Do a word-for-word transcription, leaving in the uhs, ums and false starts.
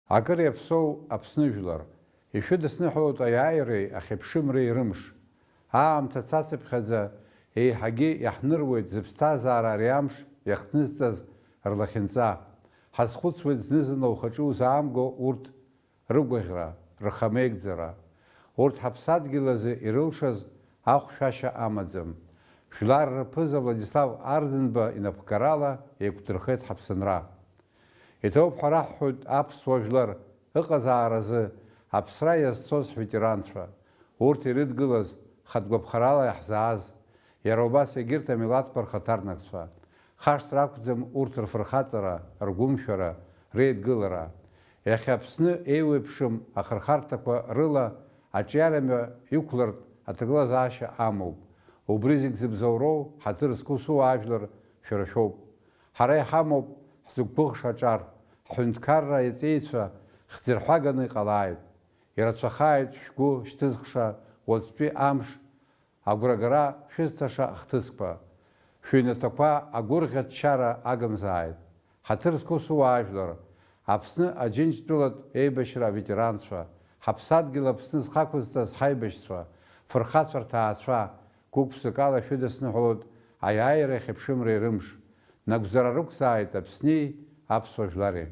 Акыр иаԥсоу Аԥсны жәлар, ишәыдысныҳәалоит аиааиреи ахьыԥшымреи рымш. Аамҭа цацыԥхьаӡа еиҳагьы иаҳныруеит зыԥсҭазаара ари амш иахҭнызҵаз рлахьынҵа. Ҳазхәыцуеит зны-зынла ухаҿы узаамго урҭ рыгәаӷьра, рхамеигӡара. Урҭ ҳаԥсадгьыл азы ирылшаз ахәшәашьа амаӡам. Жәлар рԥыза Владислав Арӡынба инапхгарала еиқәдырхеит ҳаԥсынра. Иҭоуп ҳәа раҳҳәоит аԥсуа жәлар ыҟазааразы аԥсра иазцоз ҳветеранцәа, урҭ ирыдгылаз, хатә гәаԥхарала иаҳзааз, иара убас егьырҭ амилаҭқәа рхаҭарнакцәа. Хашҭра акәӡам урҭ рфырхаҵара, ргәымшәара, реидгылара. Иахьа Аԥсны еиуеиԥшым ахырхарҭақәа рыла аҿиарамҩа иқәлартә аҭагылазаашьа амоуп. Убри зегь зыбзоуроу ҳаҭыр зқәу сыуаажәлар шәара шәоуп. Ҳара иҳамоуп ҳзықәгәыӷша аҿар, ҳҳәынҭқарра иҵеицәа хьӡырҳәаганы иҟалааит. Ирацәахааит шәгәы шьҭызхша уаҵәтәи амш агәрагара шәызҭаша ахҭысқәа. Шәыҩнаҭақәа агәырӷьа-ччара агымзааит. Ҳаҭыр зқәу сыуаажәлар, Аԥсны Аџьынџьтәылатә еибашьра аветеранцәа, ҳаԥсадгьыл Аԥсны зхақәызҵаз ҳаибашьцәа, фырхацәа рҭаацәа, гәык-ԥсыкала шәыдысныҳәалоит аиааира иахьыԥшымреи рымш. Нагәӡара рықәзааит Аԥсни аԥсуа жәлари.